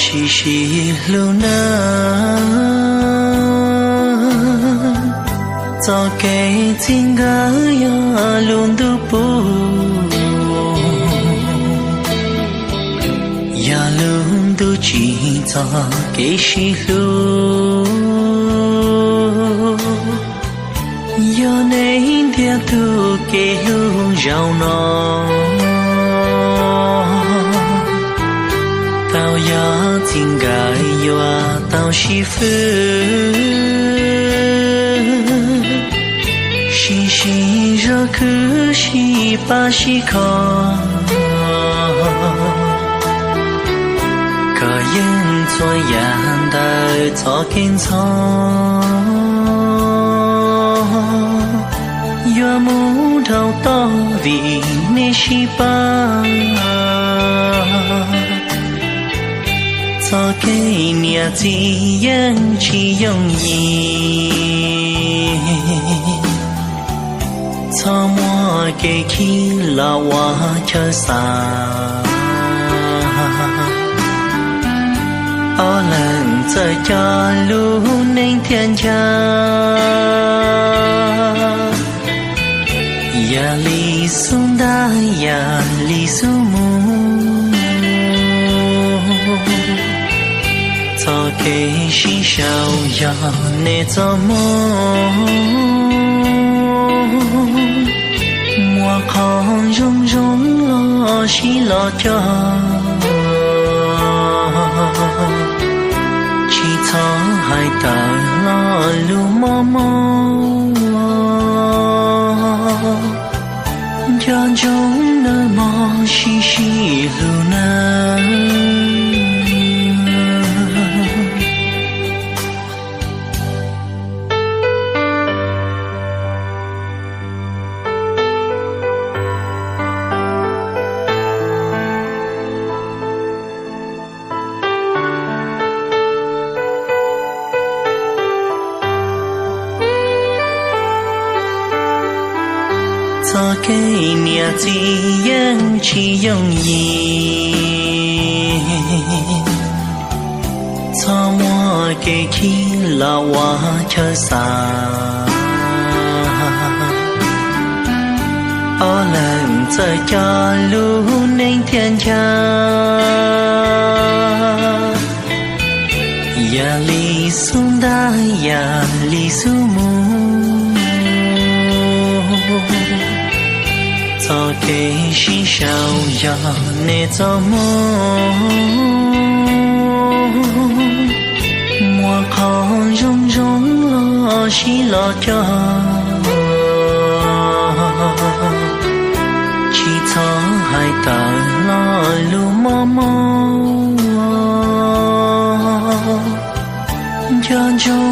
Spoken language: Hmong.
Sib sib hlub nawb, txoj kev txij nkawm yog lub ntuj pub, yog lub ntuj tsim txog kev sib hlub. Yog nej ntiag tug kev hlub zaum no, tau yog txij nkawm yuav tau sib fwb, sib sib zog khwv sib pab sib kho, kho yeej txhua yam ntawm txoj kev ntxhov, yuav mus dhau tod vim nej sib pab. Txoj kev niam txiv yeej tsis yooj yim, txhob muab kev khib los ua chaw xav. Ob leeg txawj coj lub neej thiaj ncha, yam li xub ntab yam li xub mus. Txoj kev sib sau yog nej txoj hmoo, muaj qhov zoo zoo los sib los cog, tsis txhob hais tawm lo lus mob mob. Nco ntsoov nawb mog, sib sib hlub nawb. Txoj kev niam txiv yeej tsis yooj yim, txhob muab kev khib los ua chaw xav. Ob leeg txawj coj lub neej thiaj ncha, yam li xub ntab yam li xub mus. Txoj kev sib sau yog nej txoj hmoo, muaj qhov zoo zoo los sib los cog, tsis txhob hais tawm lo lus mob mob. Nco ntsoov